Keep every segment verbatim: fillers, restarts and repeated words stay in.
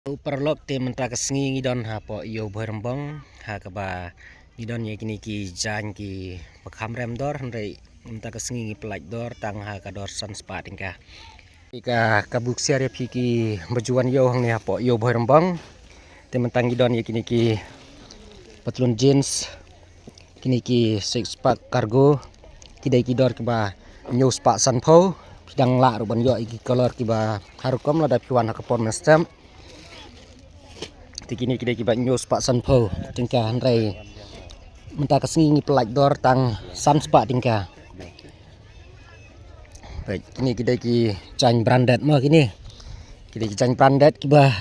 U paralok, te mynta ka sngi ngi don hapoh Ïew Bhoirymbong, ha kaba ngi don ïa kine ki jaiñ kiba kham rem dor, hynrei mynta ka sngi ngi pyllait dor tang ha ka dor san spah tyngka. Ka, ka buk siar ïa phi kiba ju wan ïew hangne hapoh Ïew Bhoirymbong. Te mynta ngi don ïa kine ki patlun jeans, kine ki six pack cargo, ki dei ki dor kiba hynñiew spah sanphew. Phi dang lah ruh ban ïoh ïa ki colour kiba har rukom lada phi wan ha ka por mynstep. Te kine ki dei kiba hynñiew spah sanphew tyngka, hynrei mynta ka sngi ngi pyllait dor tang san spah tyngka. Peit, kine ki dei ki jaiñ branded mo kine. Ki dei ki jaiñ branded kiba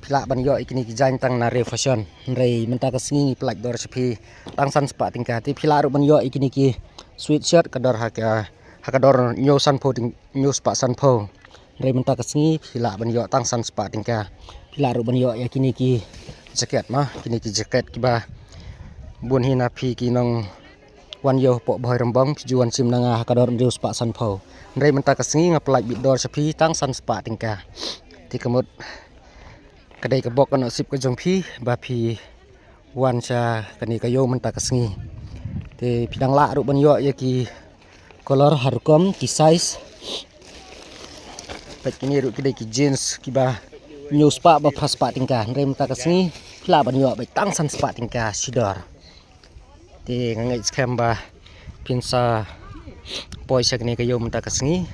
phi lah ban ïoh ïa kine ki jaiñ tang na Rew Fashion. Hynrei mynta ka sngi ngi pyllait dor sha phi tang san spah tyngka. Te phi lah ruh ban ïoh ïa kine ki sweatshirt ka dor ha ka, ha ka dor hynñiew sanphew tyng-, hynñiew spah sanphew. Hynrei mynta ka sngi phi lah ban ïoh tang san spah tyngka. Phi lah ruh ban ïoh ïa kine ki jacket mo, kine ki jacket kiba bun hi na phi ki nong wan ïew hapoh Bhoirymbong, phi ju wan shim na nga ha ka dor hynriew spah sanphew. Hynrei mynta ka sngi nga pyllait bit dor sha phi tang san spah tyngka. Te ka mut ka dei ka bok ka nusip ka jong phi ba phi wan sha kane ka ïew mynta ka sngi. Te phi dang lah ruh ban ïoh ïa ki colour har rukom, ki size. Peit, kine ruh ki dei ki jeans kiba hynñiew spah ba phra spah tyngka, hynrei mynta ka sngi phi lah ban ïoh beit tang san spah tyngka shi dor. Te nga ngeit skhem ba phin sa poi sha kane ka ïew mynta ka sngi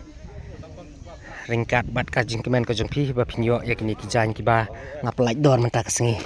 ryngkat bad ka jingkmen ka jong phi ba phin ïoh ïa kine ki jaiñ kiba nga pyllait dor mynta ka sngi.